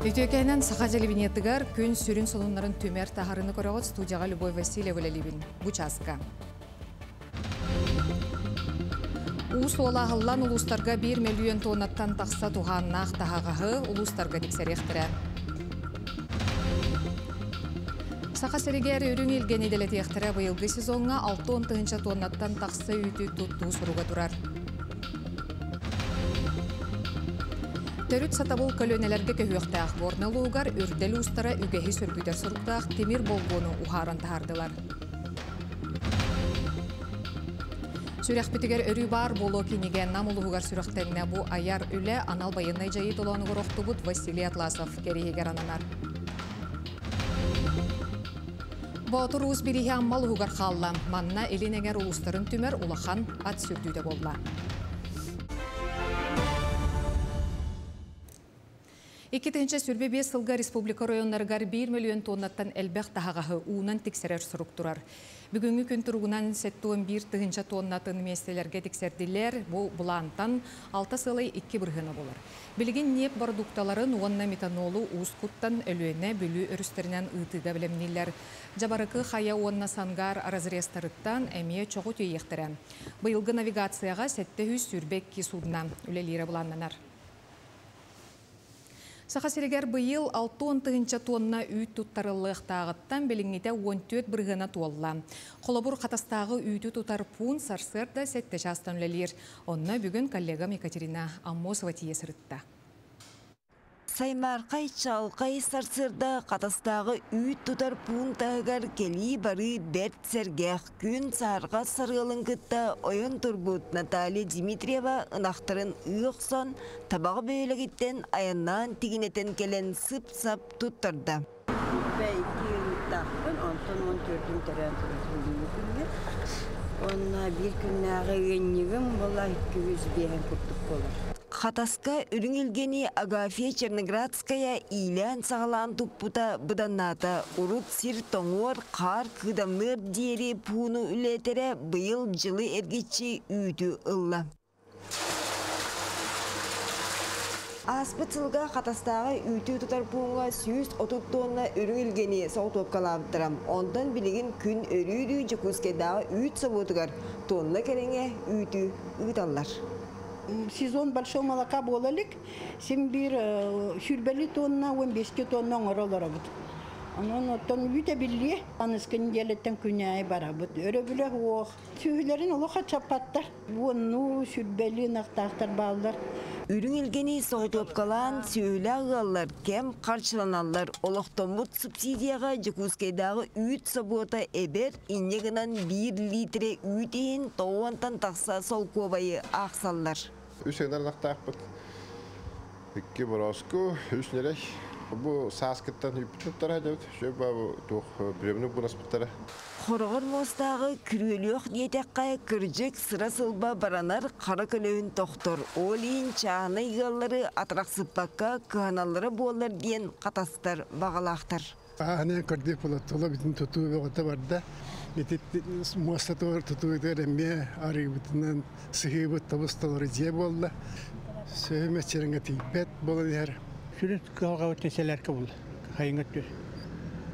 Үтүөкэһинэн саха телевидениетыгар күн сүрүн сонуннарын түмэр таһарыны көрөҕүт студияҕа Любовь Васильева үлэлиибин. Бу чааска. Уу суола аһыллан улуустарга 1 мөлүйүөн тоннаттан тахса туһааннаах таһаҕаһы улуустарга тиксэриэхтэрэ. Саха сиригэр үрүҥ илгэни дэлэтиэхтэрэ быйылгы сезоҥҥа 60 тыһыынча тоннаттан тахса үүтү туттуу соруга турар. Төрүт сатабыл көлүөнэлэргэ көһүөхтээх Горнай улууһугар үрдэл уустара үгэһи сөргүтэр соруктаах тимир болгуону уһааран таһаардылар. Сүрэхпитигэр өрүү баар буолуо кинигэ Нам улууһугар сүрэхтэннэ бу айар үлэ анал байыаннай дьайыы толоонугар охтубут Василий Атласов кэриэһигэр ананар. Боотур уус бирииһэ Амма улууһугар хаалла. Манна Илин эҥэр улуустарын түмэр улахан ат сүүрдүүтэ буолла. 2025 сылга республика оройуоннарыгар 1 мөлүйүөн тоннаттан элбэх таһаҕаһы уунан тиксэрэр сорук турар. Бүгүҥҥү күн туругунан 71 тыһыынча тоннатын миэстэлэргэ тиксэрдилэр. Бу былаантан 6 сылай 2 бырыһыана буолар. Билигин ньиэп бородуукталарын уонна метанолу уус куттан Өлүөнэ, Бүлүү өрүстэринэн ыытыыга бэлэмнииллэр. Дьабарыкы Хайа уонна Сангаар разрезтарыттан эмиэ чоҕу тиэйиэхтэрэ. Быйылгы навигацияҕа 722 судно үлэлиирэ былааннанар. Саха сиригэр быйыл 60 тыһыынча тонна үүт туттарыллыахтааҕыттан билиҥҥитэ 14 бырыһыана туолла. Холобур, Хатастааҕы үүтү тутар пуун сарсыарда 7 чаастан үлэлиир. Онно бүгүн коллегам Екатерина Аммосова тиийэ сырытта. Саймаархай чаҕылхай сарсыарда Хатастааҕы үүт тутар пуун таһыгар кэлии-барыы бэрт сэргэх күн саһарҕа сарыалын кытта ойон турбут Наталья Дмитриева ынахтарын ыы охсон, Табаҕа бөһүөлэгиттэн айаннаан тигинэтэн кэлэн сып-сап туттарда. Икки ыйдаахпын, онтон 14-үн төрөөн турар бүгүҥҥү күҥҥэ. Уонна биир күннээҕи ыанньыгым буола 205 курдук буолар. Хатаска үрүҥ илгэни Агафья Черноградская иилээн-саҕалаан туппута быданнаата. Урут сир тоҥуор, хаар кыыдамныар диэри пууну үлэтэрэ быйыл дьылы эргиччи үүтү ылла. Ааспыт сылга Хатастааҕы үүтү тутар пууҥҥа 130 тонна үрүҥ илгэни соҕотуопкалаабыттара. Онтон билигин күн өрүү-өрүү Дьокуускайдааҕы үүт собуотугар тонна кэриҥэ үүтү ыыталлар. Сезон большого молока буола илик. Син биир сүүрбэлии тонна, 15 тонна оҥоро олоробут. Онон оттон үүт эбиллиэ. Аныскы нэдиэлэттэн күн аайы барабыт. Өрөбүлэ суох. Сүөһүлэрин олох аччаппаттар. Уоннуу, сүрбэлии ынахтаахтар бааллар. Үрүҥ илгэни соҕотуопкалаан сүөһүлээх ыаллар кэм харчыланаллар. Олохтоммут субсидияҕа Дьокуускайдааҕы үүт собуота эбэр, инньэ гынан биир литрэ үүт иһин тоҕуонтан тахса солкуобайы аахсаллар. Үс гынар ынахтаахпыт. Икки борооску, үс ньирэй. Бу сааскыттан үүппүт туттара дьэбит. Сөп бу туох приемник бунаспыттара. Хороҕор муостааҕы күрүөлүөх диэтэххэ, кырдьык, сыра-сылба баранар хара көлөһүн тохтор. Ол иһин чааһынай ыаллары атарахсыппакка кыһаналлара буоллар диэн хатастар баҕалаахтар. Аһанан көрдүк була тула бүтүн тутуу бөҕөтө барда. Ити муоста тутуутугар эмиэ арыыбытынан сыһыыбыт тобус толору дьиэ буолла. Сөһү мэччирэҥҥэ тиийбэт буолан иһэр. Сүрүн кыһалҕабыт сэлээркэ буолла. Хайыҥа түс.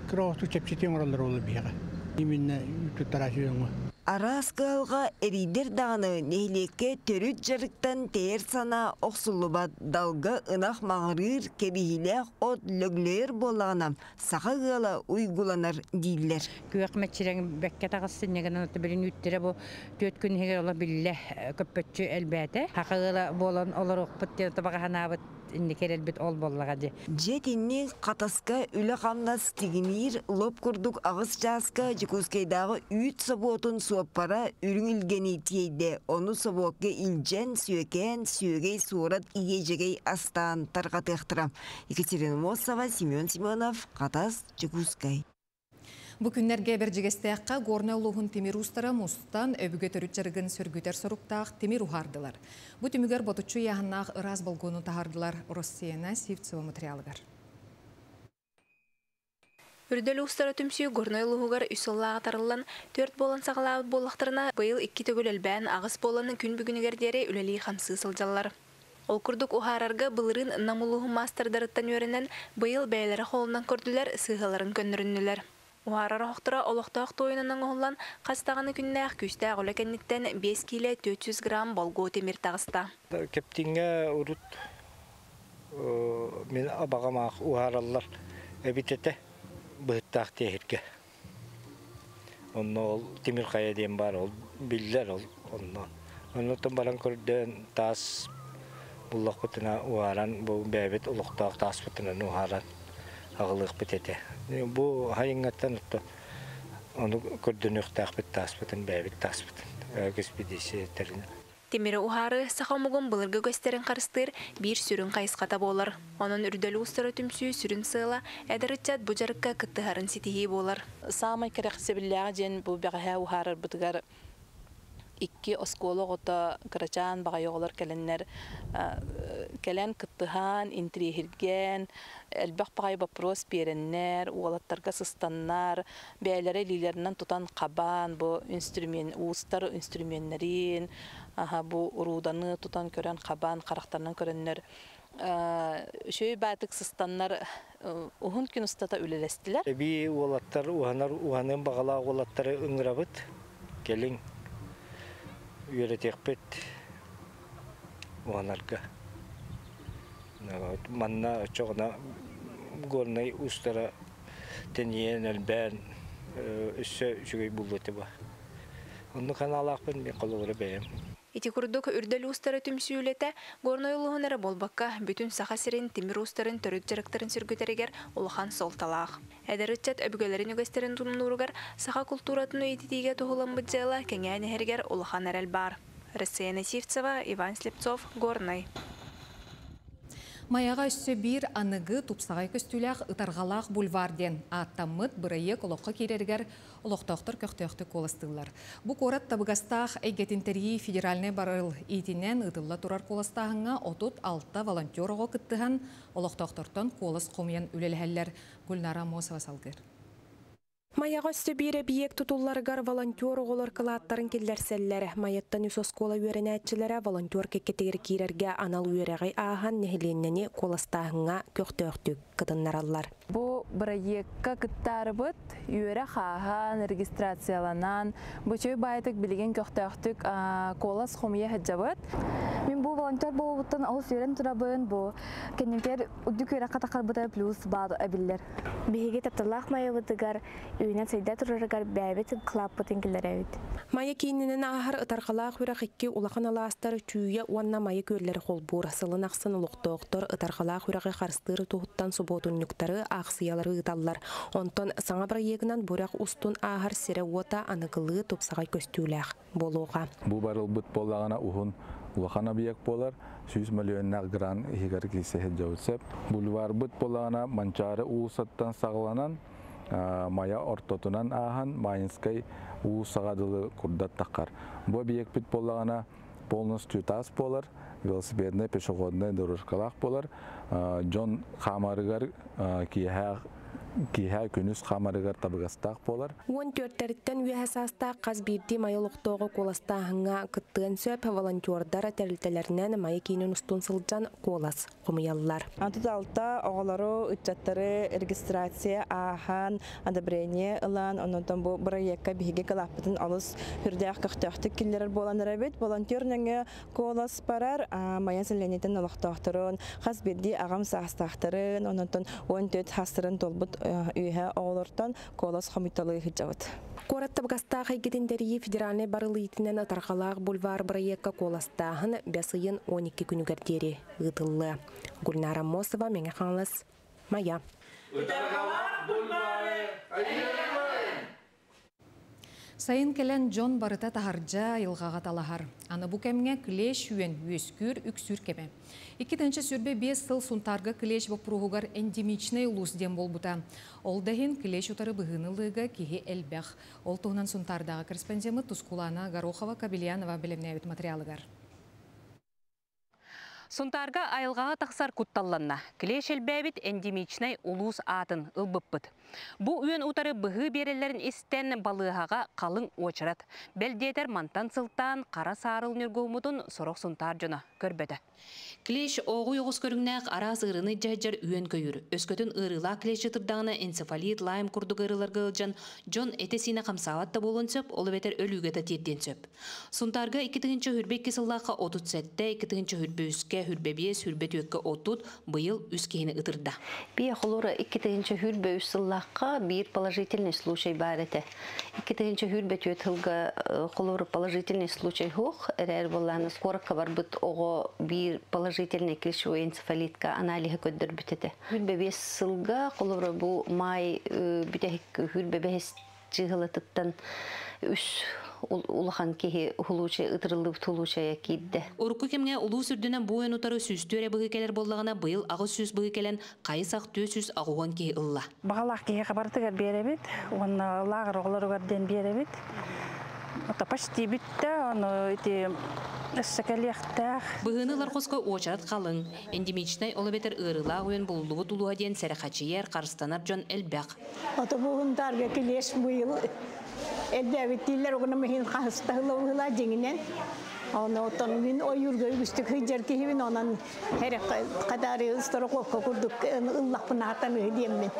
Кыра оҕотук чэпчэтии оҥороллор буолла биһиэхэ. Именно туттарааччы дьоҥҥо. Араас кыһалҕа эрийдэр даҕаны нэһилиэккэ төрүт дьарыктан тэйэр санаа охсуллубат, далга ынах маҕырыыр, кэбиһиилээх от лөглөйөр буоллаҕына, саха ыала уйгуланар дииллэр. Күөх мэччирэҥ бэккэ таҕыс синньигинэн билин үүттэрэ бу түөрт күн иһигэр олох биллэ көппөччү элбээтэ. Саха ыала буолан олоруохпут диэн табаҕа санаабыт инники эрэлбит ол буоллаҕа дии. Дьиэ итинник Хатаска үлэ-хамнас тигиниир лоп курдук аҕыс чааска Дьокуускайдааҕы үүт собуотун суоппара үрүҥ илгэни тиэйдэ. Ону собуокка илдьэн, сүөкээн, сүөгэй, суорат, иэдьэгэй астаан тарҕатыахтара. Екатерина Мосова, Семен Семенов, Хатас, Дьокуускай. Бу күннэргэ Бэрдьигэстээххэ Горнай улууһун тимир уустара мустан, өбүгэ төрүт дьарыгын сөргүтэр соруктаах тимир уһаардылар. Бу түмүгэр ботуччу ыйааһыннаах ыраас болгуону таһаардылар Россияна Сивцева материалыгар. Үрдэл уустара түмсүү Горнай улууһугар үс сыллааҕы тарыллан, түөрт буолан саҕалаабыт буоллахтарына, быйыл икки төгүл элбээн, аҕыс буолан күн бүгүнүгэр диэри үлэлии-хамсыы сылдьаллар. Ол курдук уһаарарга былырыын Нам улууһун маастардарыттан үөрэнэн, быйыл бэйэлэрэ холонон көрдүлэр, сыыһаларын көннөрүннүлэр. Уһаарар оһохторо олохтоох туойунан оҥоһуллан, хас даҕаны күннээх күүстээх үлэ кэнниттэн 5 киилэ 400 грамм болгуо тимир таҕыста. Кэптиҥҥэ урут мин абаҕам аах уһаараллар эбит этэ быһыттаах тиэһиргэ. Онно ол тимир хайа диэн баар, ол биллэр ол онно. Оннуттан баран көрдөөн таас буллахпытына уһааран, бу бэйэбит олохтоох тааспытынан уһааран аҕалыахпыт этэ. Бу хайыҥҥаттан ону көрдөнүөхтээхпит тааспытын, бэйэбит тааспытын экспедиция тэринэн. Тимири уһаарыы саха омугун былыргы үгэстэрин харыстыыр биир сүрүн хайысхата буолар. Онон Үрдэл уустара түмсүү сүрүн сыала эдэр ыччат бу дьарыкка кыттыһарын ситиһии буолар. Саамай кэрэхсэбиллээҕэ диэн бу бэҕэһээ уһаарарбытыгар икки оскуола оҕото кырачаан баҕайы оҕолор кэлэннэр кэлэн кыттыһан, интириэһиргээн, элбэх баҕайы боппуруос биэрэннэр, уолаттарга сыстаннар, бэйэлэрэ илиилэринэн тутан хабан, бу инструмент уустар инструменнэрин, бу урууданы тутан көрөн хабан, харахтарынан көрөннөр үчүгэй баатык сыстаннар уһун күн устата үлэлэстилэр. Эбии уолаттар уһанар уһаныан баҕалаах уолаттары ыҥырабыт. Кэлиҥ үөрэтиэхпит уһанарга. Манна оччоҕуна горнай уустара тэнийэн элбээн өссө үчүгэй буолуо этэ ба. Оннук санаалаахпын мин холобура бэйэм. Ити курдук Үрдэл уустара түмсүү үлэтэ Горнай улууһун эрэ буолбакка, бүтүн Саха сирин тимир уустарын төрүт дьарыктарын сөргүтэригэр улахан суолталаах. Эдэр ыччат өбүгэлэрин үгэстэрин тумнууругар саха култууратын үйэтитиигэ туһуламмыт дьыала кэҥээн иһэригэр улахан эрэл баар. Россия Сивцева, Иван Слепцов, Горнай. Майаҕа өссө биир аныгы тупсаҕай көстүүлээх Ытарҕалаах бульвар диэн ааттаммыт бырайыак олоххо киирэригэр олохтоохтор көхтөөхтүк куоластыыллар. Бу куорат табыгастаах эйгэтин тэрийии федеральнай барыл иитинэн ыытылла турар куоластааһыҥҥа 36 волонтер оҕо кыттыһан олохтоохтортон куолас хомуйан үлэлэһэллэр. Гульнара Аммосова салгыыр. Майаҕа өссө биир эбийиэк тутулларыгар волонтер оҕолор кылааттарын киллэрсэллэр. Майаттан үс оскуола үөрэнээччилэрэ волонтер кэккэтигэр киирэргэ анал үөрэҕи ааһан нэһилиэнньэни куоластааһыҥҥа көхтөөхтүк кытыннараллар. Бу бырайыакка кыттаарыбыт үөрэх ааһан, регистрацияланан, бу үчүгэй баайытык билигин көхтөөхтүк куолас хомуйа сылдьабыт. Мин бу волонтер буолбуттан олус үөрэн турабын, бу кэнникер үрдүк үөрэххэ тахарбыта плюс баар эбиллэр. Биһиги тапталлаах Майабытыгар үүнэн сайда турарыгар бэйэбит кылааппытын киллэрэбит. Майа киининэн ааһар Ытарҕалаах үрэх икки улахан алаастар Чүүйэ уонна Майа күөллэри холбуур. Сылын ахсын олохтоохтор Ытарҕалаах үрэҕи харыстыыр туһуттан субуотунньуктары, аахсыйалары ыыталлар. Онтон саҥа бырайыагынан бу үрэх устун ааһар сирэ-уота аныгылыы тупсаҕай көстүүлээх буолуоҕа. Бу барылбыт буоллаҕына уһун улахан объект буолар, 100 мөлүйүөннээх грант иһигэр киирсэ сылдьабыт сөп. Бульварбыт буоллаҕына Манчаары уулуссаттан саҕаланан Майа ортотунан ааһан Майинскай уулуссаҕа дылы курдат таххар. Бу объекпит буоллаҕына полностью таас буолар, велосипедный, пешеходный дорожкалаах буолар. Дьон хаамарыгар киэһэ киэһэ күнүс хаамарыгар табыгастаах буолар. 14-тэриттэн үөһэ саастаах хас биирдии Майа олохтооҕо куоластааһыҥҥа кыттыан сөп. Волонтердар тэрилтэлэринэн Майа киинин устун сылдьан куолас хомуйаллар. 36 оҕолору, ыччаттары регистрация ааһан, одобрение ылан, онон бу бырайыакка биһиги кылааппытын олус үрдээх көхтөөхтүк киллэрэр буолан эрэбит. Волонтер нөҥүө куолас барар, Майа сэлиэнньэтин олохтоохторун, хас биирдии аҕам саастаахтарын, онон 14 саастарын туолбут үөһэ оҕолортон куолас хомуйталыы сылдьабыт. Куорат табыгастаах эйгэтин тэрийии федеральнай барыл иитинэн Ытарҕалаах бульвар бырайыакка куоластааһын бэс ыйын 12 күнүгэр диэри ыытыллыа. Гульнара Аммосова, Мэҥэ Хаҥалас, Майа. Ытарҕалаах бульвары Сайын кэлэн дьон барыта таһырдьа айылҕаҕа талаһар. Аны бу кэмҥэ клещ үөн үөскүүр үксүүр кэмэ. 2025 сыл Сунтаарга клещ боппуруоһугар эндемичнэй улуус диэн буолбута. Ол да иһин клещ утары быһыыны ылыыга киһи элбэх. Ол туһунан Сунтаардааҕы корреспондеммыт Тускулаана Горохова-Кобельянова бэлэмнээбит материалыгар. Сунтаарга айылҕаҕа тахсар кутталланна. Клещ элбээбит эндемичнэй улуус аатын ылбыппыт. Бу үөн утары быһыы биэрэллэрин истэн балыыһаҕа халыҥ уочарат. Бэл диэтэр мантан сылтаан хара саарыл ньургуһуммутун сорох Сунтаар дьоно көрбөтө. Клещ ооҕуй оҕус көрүҥнээх араас ыарыыны дьаһдьар үөн-көйүүр. Өскөтүн ыарыылаах клещи ытырдаҕына энцефалит, лайм курдук ыарыыларга ыалдьан дьон этэ-сиинэ хамсаабат да буолуон сөп, ол эбэтэр өлүүгэ да тиэрдиэн сөп. Сунтаарга 2022 сыллаахха 37, 2023-кэ 25, 24-кэ 30, быйыл үс киһини ытырда. Бие холура 2023 сыллаахха биир положительный случай баар этэ. 2024 сылга холура положительный случай суох, эрээр буоллааны скорокка барбыт оҕо биир положительный клещевой энцефалитка аналиһы көрдөрбүт этэ. 25 сылга холура бу май бүтэһик 25 чыыһылатыттан үс улахан киһи улуучай ытырыллыбыт улуучайа киирдэ. Урукку кэмҥэ улуус үрдүнэн бу ойон утары сүүстүү эрэ быһыы кэлэр буоллаҕына, быйыл 800 быһыы кэлэн, хайы-сах 480 киһи ылла. Баҕалаах киһиэхэ барытыгар биэрэбит уонна лааҕыр оҕолоругар диэн биэрэбит. Ото почти бүттэ, ону ити өссө кэлиэхтээх. Быһыыны ылар хоско уочарат халыҥ. Эндемичнэй, ол эбэтэр ыарыылаах уйан булуллубут улууһа диэн сэрэхэчийэр, харыстанар дьон элбэх. Ото буһунтаарга килиэс быйыл элбээбит дииллэр, огуна миһин хаһыстаһыла дьиҥинэн. Оны отон мин ойуурга үгүстүк сылдьар киһибин, онон хэрэ катары страховка курдук ыллахпын аатан диэммин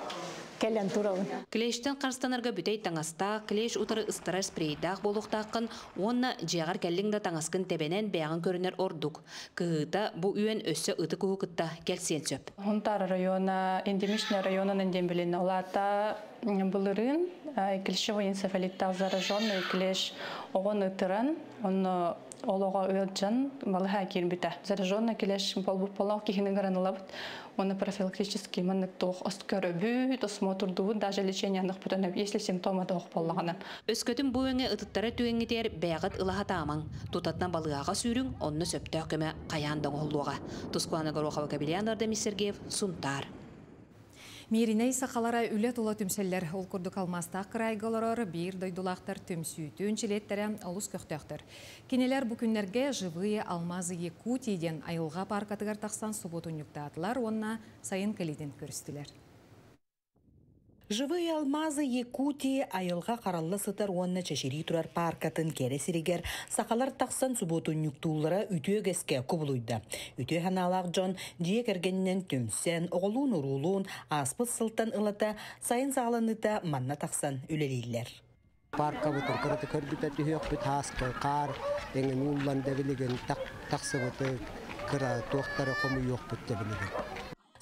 кэлэн турабын. Клещтэн харыстанарга бүтэй таҥастаах, клещ утары ыстарар спрейдаах буолуохтааххын уонна дьиэҕэр кэллиҥ да таҥаскын тэбэнэн бэйэҕин көрүнэр ордук. Кыһыыта, бу үөн өссө ыты куһу кытта кэлсиэн сөп. Хунтаар района эндемичный районунан диэн билиннэ. Ол аата былырыын клещевой энцефалиттаах зараженный клещ оҕону ытыран, онно ол оҕо ыалдьан балыһа киирбитэ. Зараженный клещ буолбут буолан киһини ыҥыран Уонна профилактический маннык туох көрөбүт, осмотрдубут, даже лечение анныхпытын если симптома тоох буоллаҕына. Өскөтүн бу өҥө ытыттара түгэҥҥитигэр бэйэҕит ыла сатаамаҥ. Тутатына балыыһаҕа сүүрүҥ, онно сөптөөх көмө хайаан да оҥоһуллуоҕа. Тускулана Горохова, Кабельян Ардамис Сергеев, Сунтаар. Мииринэй сахалара үлэ тула түмсэллэр. Ол курдук алмаастаах кыраайга олорор биир дойдулаахтар түмсүүтүн чилиэттэрэ олус көхтөөхтөр. Кинилэр бу күннэргэ «Живые алмазы Якутии» диэн айылҕа пааркатыгар тахсан субуотунньуктаатылар уонна сайын кэлиитин көрүстүлэр. Живые алмазы Якутии айылҕа харалла сытар уонна чэчирии турар пааркатын кэрэ сиригэр сахалар тахсан субуотунньуктууллара үтүө үгэскэ кубулуйда. Үтүө санаалаах дьон дьиэ кэргэнинэн түмсэн, оҕолуун-уруулуун ааспыт сылтан ылата сайын саҕаланыыта манна тахсан үлэлииллэр. Паркабытын кыраты көрбүтэ түһүөхпүт хааскы хаар эҥин ууллан да билигин тахсыбыты кыра туохтары хомуйуохпут да билигин.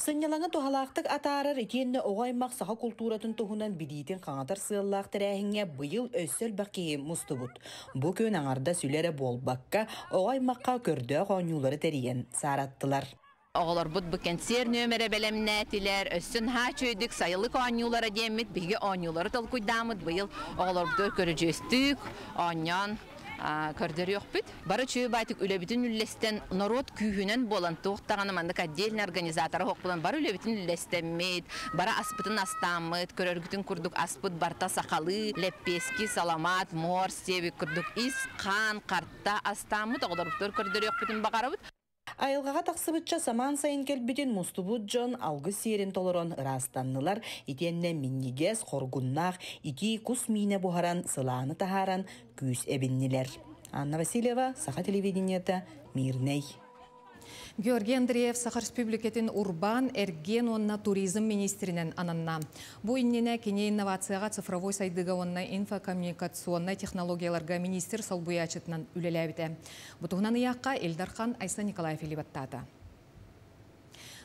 Сынньалаҥы туһалаахтык атаарар итиэннэ оҕо аймах саха култууратын туһунан билиитин хаҥатар сыаллаах тэрээһиҥҥэ быйыл өссө элбэх киһи мустубут. Бу күн аҥардас үлэ эрэ буолбакка, оҕо аймахха көрдөөх оонньуулары тэрийэн саараттылар. Оҕолорбут бу кэнсиэр нүөмэрэ бэлэмнээтилэр, өссө наһаа үчүгэйдик сайылык оонньуулара диэммит биһиги оонньуулары толкуйдааммыт быйыл оҕолорбутугар көрүдьүөстүк оонньоон көрдөрүөхпүт. Бары үчүгэй баайтык үлэбитин үллэстэн, норуот күүһүнэн буолан, туох даҕаны маннык отдельный организатора суох буолан, бары үлэбитин үллэстэммит, бары аспытын астааммыт, көрөргүтүн курдук аспыт барта сахалыы, лэппиэски, саламаат, морс диэбит курдук ис, хаан, харта астааммыт оҕолорбутугар көрдөрүөхпүтүн баҕарабыт. Айылҕаҕа тахсыбычча самаан сайын кэлбитин мустубут дьон алгыс сиэрин толорон ыраастаннылар, итиэннэ минньигэс, хоргуннаах итии кус миинэ буһаран, сылааны таһааран күүс эбиннилэр. Анна Васильева, Саха телевидениета, Мирнэй. Георгий Андреев Саха Республикатын урбаан, эргиэн уонна туризм министринэн ананна. Бу иннинэ кини инновацияҕа цифровой сайдыыга уонна инфокоммуникационнай технологияларга министр солбуйааччытынан үлэлээбитэ. Бу туһунан ыйаахха Ил Дархан Айсен Николаев илии баттаата.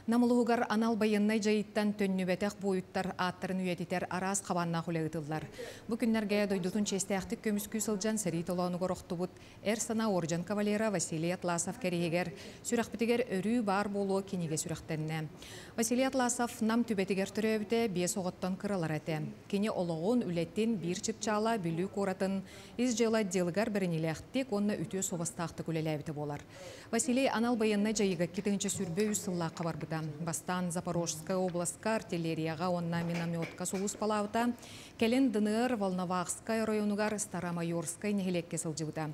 Нам улууһугар анал байыаннай дьайыыттан төннүбэтэх буойуттар ааттарын үйэтитэр араас хабааннаах үлэ ыытыллар. Бу күннэргэ дойдутун чиэстээхтик көмүскүү сылдьан сэрии толоонугар охтубут Эр санаа уордьан кавалера Василий Атласов кэриэһигэр Сүрэхпитигэр өрүү баар буолуо кинигэ сүрэхтэннэ. Василий Атласов Нам түбэтигэр төрөөбүтэ биэс оҕоттон кыралара этэ. Кини олоҕун, үлэтин биир чыпчаала Бүлүү куоратын Ис дьыала отделыгар бэриниилээхтик уонна үтүө суобастаахтык үлэлээбитэ буолар. Василий анал байыаннай дьайыыга 2023 сыллаахха барбыта. Бастаан Запорожскай областка артиллерияҕа уонна минометка сулууспалаабыта. Кэлин ДНР Волновахскай оройуонугар Старомайорскай нэһилиэккэ сылдьыбыта.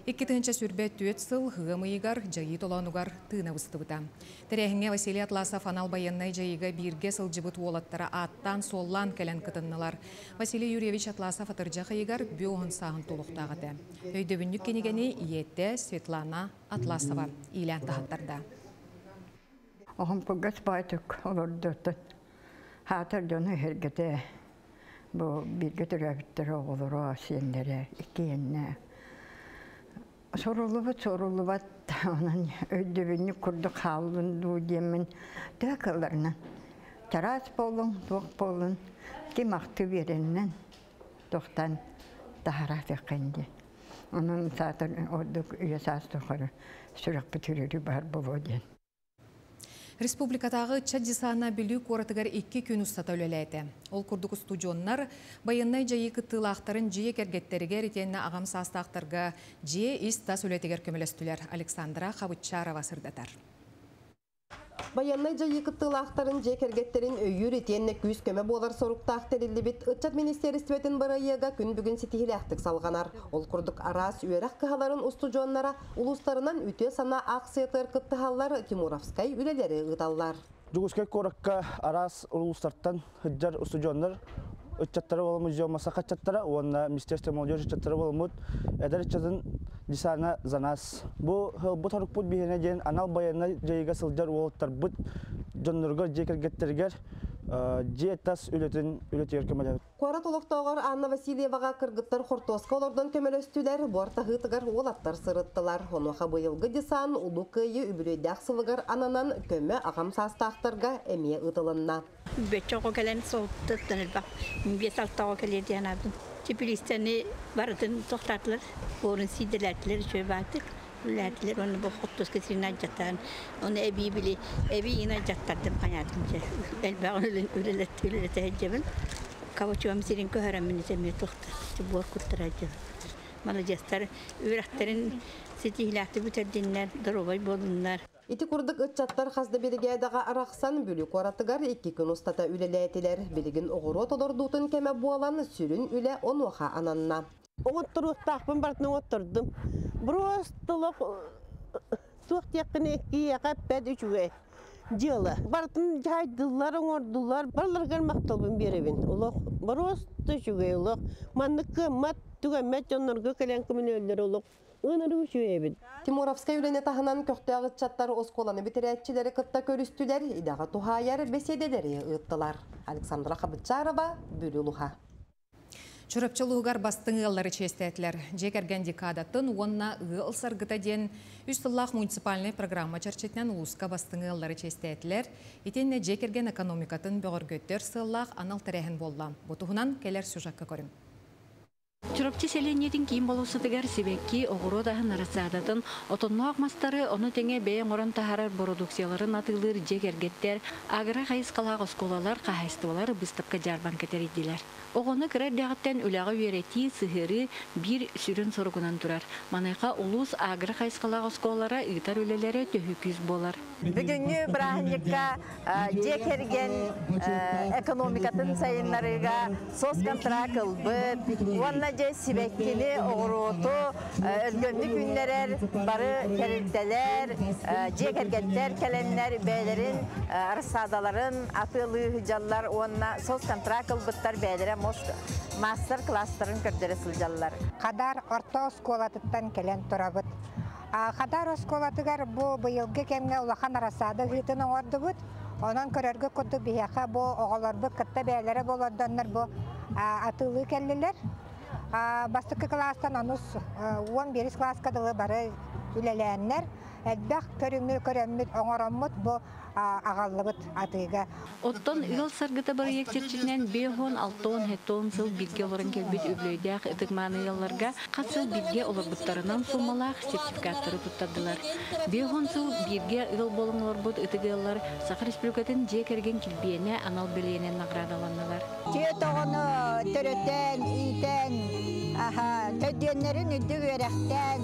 2024 сыл ыам ыйыгар дьайыы толоонугар тыына быстыбыта. Тэрээһиҥҥэ Василий Атласов анал байыаннай дьайыыга бииргэ сылдьыбыт уолаттара ааттаан-суоллаан кэлэн кытыннылар. Василий Юрьевич Атласов атырдьах ыйыгар бүө сааһын туолуохтаах этэ. Өйдөбүнньүк кинигэни ийэтэ Светлана Атласова иилээн таһаттарда. Оҕом кылгас баайтык олордуттан хаатар дьону эһэргэтэ бу бииргэ төрөөбүттэр оҕолоро, сиэннэрэ иккиэннэ Суруллубут суруллубат онон өйдөбүнньүк курдук хааллын дуу диэммин төһө кыалларынан чараас буоллун, туох буоллун ким ахтыы биэрэринэн туохтан таһараатыаххын диэн. Онон саатар ордук үйэ саас тухары сүрэхпит үрүрү баар буолуо диэн. Республикатааҕы ыччат десана Бүлүү куоратыгар икки күн устата үлэлээтэ. Ол курдук устудьуоннар байыаннай дьайыы кыттыылаахтарын дьиэ кэргэттэригэр итиэннэ аҕам саастаахтарга дьиэ ис-тас үлэтигэр көмөлөстүлэр. Александра Хабыччарова сырдатар. Байыаннай дьайыы кыттыылаахтарын дьиэ кэргэттэрин өйүүр итиэннэ күүс-көмө буолар соруктаах тэриллибит Ыччат министиэристибэтин бырайыага күн бүгүн ситиһиилээхтик салҕанар. Ол курдук араас үөрэх кыһаларын устудьуоннара улуустарынан үтүө санаа аахсыйатыгар кыттыһаллар, тимуровскай үлэлэри ыыталлар. Дьокуускай куоракка араас улуустартан сылдьар устудьуоннар ыччаттара буоламмыт Маса ыччаттара уонна Министерство молодежи ыччаттара буоламмыт эдэр ыччатын десана за нас. Бу бу торукпут биһиэнэ диэн анал байыаннай дьайыыга сылдьар уолаттарбыт дьонноругар дьиэ кэргэттэригэр дьиэ тас үлэтин үлэтигэр көмөлөһөбүт. Куорат олохтооҕор Анна Васильеваҕа кыргыттар хортуоска олордон көмөлөстүлэр, буор таһыытыгар уолаттар сырыттылар. Онуоха быйылгы десант Улуу Кыайыы үбүлүөйдээх сылыгар ананан көмө аҕам саастаахтарга эмиэ ыытылынна. Бөччө оҕо кэлэн соһуттан элбэх. Биэс-алта оҕо кэлиэ диэн аабын. Теплицаны барытын тохтаатылар, буорун сиидэлээтилэр, үчүгэй баатык үлэлээтилэр. Уонна бу хортуоска сирин алдьатан, оны эбии били, эбии иин алдьаттардым хайаатым дьэ. Элбэх үлэлэтэ сылдьабын. Кабачуом сирин көһөрөммүн эмиэ туохта буор куттара сылдьабын. Маладьыастар үөрэхтэрин ситиһиилээхтик бүтэрдиннэр, доруобай буолуннар. Ити курдук ыччаттар хас да биригээдэҕэ арахсан Бүлүү куоратыгар икки күн устата үлэлээтилэр. Билигин оҕуруот олордуутун кэмэ буолан, сүрүн үлэ онуоха ананна. Оҥотторуохтаахпын барытын оҥоттордум. Просто олох туох диэххиний киһиэхэ эппэт үчүгэй дьыала. Барытын дьаһайдылар, оҥордулар. Барыларыгар махталбын биэрэбин. Олох боруоста үчүгэй олох. Маннык кыаммат, түгэммэт дьоннорго кэлэн көмөлөһөллөр олох Ынырык үчүгэй эбит. Тимуровскай үлэни таһынан көхтөөх ыччаттар оскуоланы бүтэрээччилэри кытта көрүстүлэр, идэҕэ туһаайар бэсиэдэлэри ыыттылар. Александра Хабычарова, Бүлүү улууһа. Чурапчы улууһугар бастыҥ ыаллары чиэстээтилэр. Дьиэ кэргэн декадатын уонна ыал саргыта диэн үс сыллаах муниципальнай программа чэрчитинэн улууска бастыҥ ыаллары чиэстээтилэр. Итиэннэ дьиэ кэргэн экономикатын бөҕөргөтөр сыаллаах анал тэрээһин буолла. Бу туһунан кэлэр сюжекка көрүҥ. Чурапчы сэлиэнньэтин киин болуоссатыгар сибэкки, оҕуруот аһын рассадатын, отонноох мастары, ону тэҥэ бэйэ оҥорон таһаарар бородууксуйаларын атыылыыр дьиэ кэргэттэр, агро хайысхалаах оскуолалар, хаһаайыстыбалар быыстапка-дьаарбаҥка тэрийдилэр. Оҕону кыра эрдэҕиттэн үлэҕэ үөрэтии, сыһыарыы биир сүрүн соругунан турар. Маныаха улуус агро хайысхалаах оскуолалара ыытар үлэлэрэ төһүү күүс буолар. Бүгүҥҥү бырааһынньыкка дьиэ кэргэн экономикатын сайыннарыыга соцконтракт ылбыт уонна дьэ сибэккини, оҕуруоту өлгөмнүк үүннэрэр бары тэрилтэлэр, дьиэ кэргэттэр кэлэннэр бэйэлэрин рассадаларын атыылыы сылдьаллар уонна соцконтракт ылбыттар бэйэлэрэ мастер-класстарын көрдөрө сылдьаллар. Хадар орто оскуолатыттан кэлэн турабыт. Хадар оскуолатыгар бу быйылгы кэмҥэ улахан рассада ыһыытын оҥордубут. Онон көрөргө курдук биһиэхэ бу оҕолорбут кытта бэйэлэрэ болордоннор бу атыылыы кэллилэр. Бастакы кылаастан онус 11 кылааска дылы бары үлэлээннэр элбэх көрүҥү көрөммүт, оҥороммут бу аҕаллыбыт атыыга. Оттон Ыал саргыта бырайыак чэрчитинэн 56 сыл бииргэ олорон кэлбит үбүлүөйдээх ытык-мааны ыалларга хас сыл бииргэ олорбуттарынан суумалаах сертификаттары туттардылар. 50 сыл бииргэ ыал буолан олорбут ытык ыаллар Саха Республикатын дьиэ кэргэн килбиэнэ анал бэлиэнэн наҕараадаланнылар. Түөрт оҕону төрөтөн, иитэн, төрдүөннэрин үрдүк үөрэхтээн,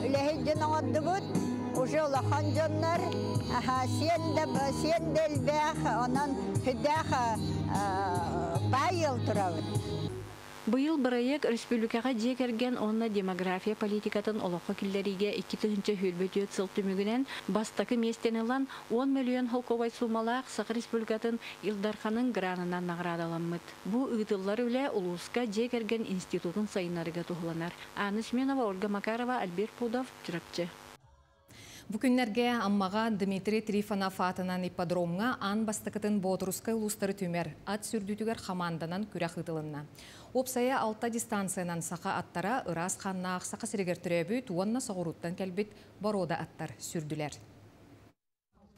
үлэһит дьон оҥордубут. Уже улахан дьоннор сиэн да сиэн да элбэх, онон сүрдээх баай ыал турабыт. Быйыл бырайыак республикаҕа дьиэ кэргэн уонна демография политикатын олоххо киллэриигэ 2024 сыл түмүгүнэн бастакы миэстэни ылан, уон мөлүйүөн холкуобай суумалаах Саха Республикатын Ил Дарханын гранынан наҕараадаламмыт. Бу ыытыллар үлэ улууска дьиэ кэргэн институтун сайыннарыыга туһуланар. Анна Семенова, Ольга Макарова, Альберт Пудов, Чурапчы. Бу күннэргэ Аммаҕа Дмитрий Трифонов аатынан ипподромҥа аан бастакытын Боотурускай улуустары түмэр ат сүрдүүтүгэр хамаанданан күрэх ыытылынна. Уопсайа алта дистанциянан саха аттара ыраас хааннаах Саха сиригэр төрөөбүт уонна соҕурууттан кэлбит боруода аттар сүүрдүлэр.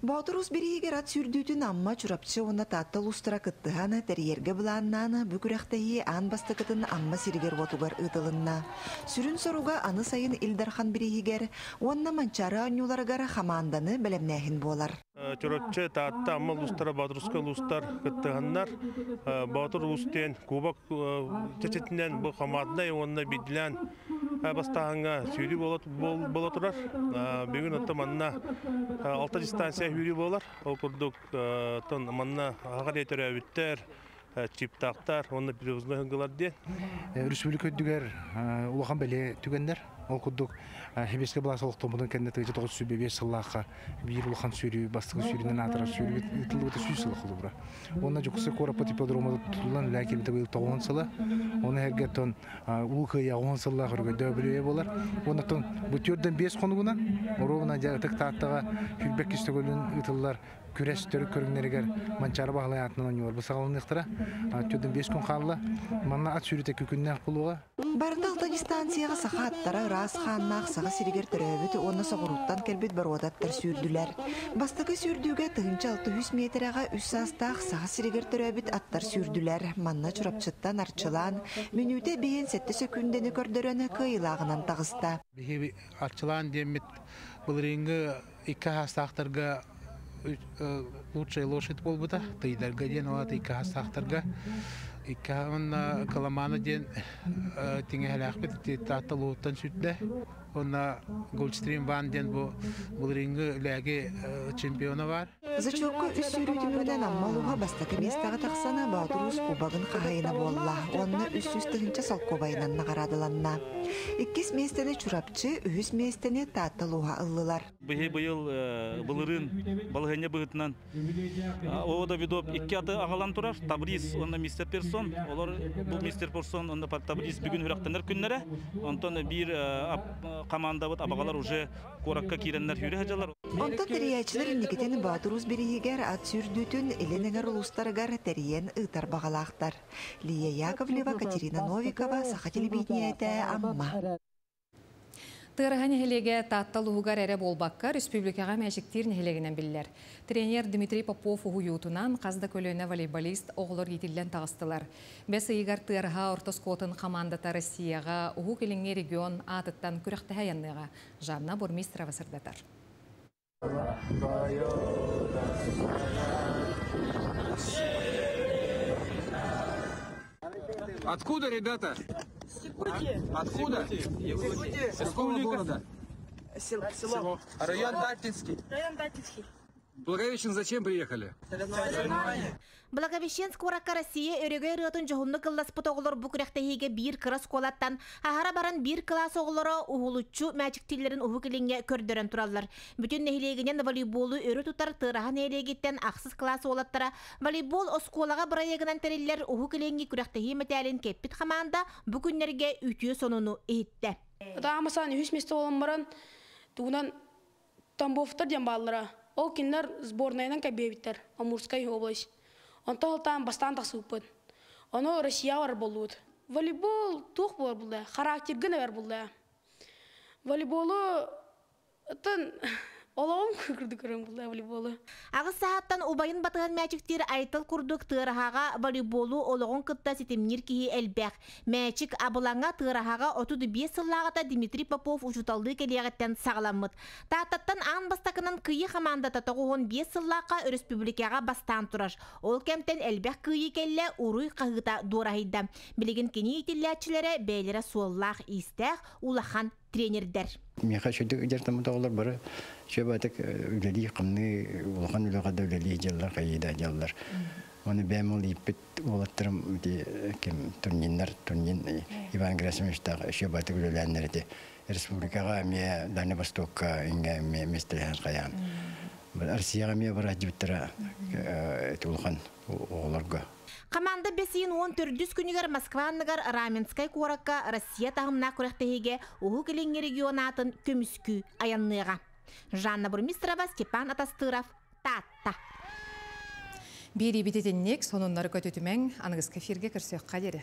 Боотур Уус бирииһигэр ат сүүрдүүтүн Амма, Чурапчы уонна Таатта улуустара кыттыһан, тэрийэргэ былааннаан, бу күрэхтэһии аан бастакытын Амма сиригэр-уотугар ыытылынна. Сүрүн соруга аны сайын Ил Дархан бирииһигэр уонна Манчаары оонньууларыгар хамаанданы бэлэмнээһин буолар. Чурапчы, Таатта, Амма улуустара, Боотурускай улуустар кыттыһаннар, Боотур Уус диэн кубок чэчитинэн бу хамаанднай уонна биирдилээн бастааһыҥҥа сүүрүү буола турар. Бүгүн оттон манна алта дистанция сүүрүү буолар. Ол курдук манна аҕа төрөөбүттэр, чиптаахтар уонна привозной хыгылар диэн. Республика үрдүгэр улахан бэлиэ түгэннэр. Ол курдук Хибеске былаас олохтоммутун кэннэ 1905 сыллаахха биир улахан сүүрүү бастакы сүүрүүнэн аатырар сүүрүү ыытыллыбыта сүүс сыл холобура. Уонна Дьокуускай куораппыт ипподрома тутуллан үлэ кэлбитэ быйыл тоҕуһун сыла. Ону эргэ оттон Улуу Кыайыы 10 сыллаах өрөгөйдөөх үбүлүөйэ буолар. Уонна оттон бу түөрдэн биэс хонугунан оруобуна дьэ Ытык Тааттаҕа сүүрбэккис төгүлүн ыытыллар күрэс төрүт көрүҥнэригэр Манчаары Баһылай аатынан оонньуулар саҕаланыахтара. Түөрдэн биэс күн хаалла. Манна ат сүүрүүтэ күннээх буолуоҕа. Барыта алта дистанцияҕа саха аттара ыраас хааннаах Саха сиригэр төрөөбүт уонна соҕурууттан кэлбит боруодаттар сүүрдүлэр. Бастакы сүүрдүүгэ 1600 миэтэрэҕэ үс саастаах Саха сиригэр төрөөбүт аттар сүүрдүлэр. Манна Чурапчыттан Арчылаан мүнүүтэ биһин сэттэ сөкүүндэни көрдөрөн кыайыылааҕынан таҕыста. Биһи Арчылаан диэммит былырыыҥҥы икки саастаахтарга лучшая лошадь буолбута. Тыйдарга диэн ол икки саастаахтарга икки уонна Каламана диэн тиҥэһэлээхпит Таатта улууһуттан сүрдэ. Уонна Гольдстрим Ван диэн бу былырыыҥҥы Лээги чемпиона бар. Зачетка үс сүүрүү түмүгүнэн Амма улууһа бастакы миэстэҕэ тахсан Боотур Уус кубогын хаһайына буолла уонна 300 тыһыынча солкуобайынан наҕараадаланна. Иккис миэстэни Чурапчы, үһүс миэстэни Таатта улууһа ыллылар. Биһи быйыл былырыын балаһыанньа быһыытынан О Давидов икки аты аҕалан турар. Табриз уонна мистер Персон. Олор бу мистер Персон уонна Табриз бүгүн үрэхтэнэр күннэрэ. Онтон биир командабыт абаҕалар уже куоракка киирэннэр сүүрэ сылдьаллар. Онтон тэрийээччилэр инникитин Боотур Уус бирииһигэр ат сүүрдүүтүн Илин эҥэр улуустарыгар тэрийэн ыытар баҕалаахтар. Лия Яковлева, Катерина Новикова, Саха телевидениетэ, Амма. Тыараһа нэһилиэгэ Таатта улууһугар эрэ буолбакка, республикаҕа мээчиктиир нэһилиэгинэн биллэр. Тренер Дмитрий Попов уһуйуутунан хас да көлүөнэ волейболист оҕолор иитиллэн таҕыстылар. Бэс ыйыгар Тыараһа орто оскуолатын хамаандата Россияҕа Уһук Илиҥҥи регион аатыттан күрэхтэһэ айанныаҕа. Жанна Бурмистрова сырдатар. Откуда, ребята? Якутии. Откуда? Якутии. Из какого города? Село. Район Датинский. Район Датинский. Благовещен зачем приехали? Соревнования. Благовещенск куоракка Россия өрөгөй ырыатын дьоһуннук ылласпыт оҕолор бу күрэхтэһиигэ биир кыра оскуолаттан аһара баран биир кылаас оҕолоро уһулуччу мээчиктииллэрин Уһук Илиҥҥэ көрдөрөн тураллар. Бүтүн нэһилиэгинэн волейболу өрө тутар Тыараһа нэһилиэгиттэн ахсыс кылаас уолаттара волейбол оскуолаҕа бырайыагынан тэриллэр Уһук Илиҥҥи күрэхтэһии мэтээлин кэппит хамаанда бу күннэргэ үтүө сонуну иһиттэ. Таамасан үһүс миэстэ буолан баран тугунан Тамбовтар диэн бааллара. Ол кинилэр сборнайынан кэбиэбиттэр Амурскай область. Онтон ылтаан бастаан тахсыбыппыт. Ону Россияҕа барар буоллубут. Волейбол туох буолар булла? Характергын эбэр булла. Волейболу оттон олоҕум курдук көрөн булла волейболу. Аҕыс саһаттан убайын батыһан мээчиктиир Айтал курдук Тыараһаҕа волейболу олоҕун кытта ситимниир киһи элбэх. Мээчик абылаҥа Тыараһаҕа 35 сыллааҕыта Дмитрий Попов учууталлыы кэлиэҕиттэн саҕаламмыт. Тааттаттан аан бастакынан Кыйы хамаандата 95 сыллаахха өрөспүүбүлүкэҕэ бастаан турар. Ол кэмтэн элбэх кыайыы кэллэ, уруй хаһыыта дуораһыйда. Билигин кини иитиллээччилэрэ бэйэлэрэ суоллаах-иистээх улахан тренердэр. Миэхэ үчүгэй дьарыктаммыт оҕолор бары үчүгэй үлэлии, хамныы, улахан үлэҕэ да үлэлии дьаллар, хайыы да дьаллар. Оны бэм ол иппит уолаттарым ити ким Турниннар, Турнин Иван Герасимовичтаах өшө баты үлэлээннэр ити республикаҕа эмиэ Дальний Востокка ингэ эмиэ местелэһэн хайаан. Россияҕа эмиэ бараадьыбыттара ити улахан оҕолорго. Команда бесиин 14 күнүгэр Москва анныгар Раменскай куоракка Россия таһымнаах күрэхтэһиигэ Уһук Илиҥҥи регион аатын көмүскүү айанныаҕа. Жанна Бурмистрова, Степан Атастыров, Таатта. Биэриибит итинник, сонуннары көтүтүмэҥ, аныгыскы эфиргэ көрсүөххэ диэри.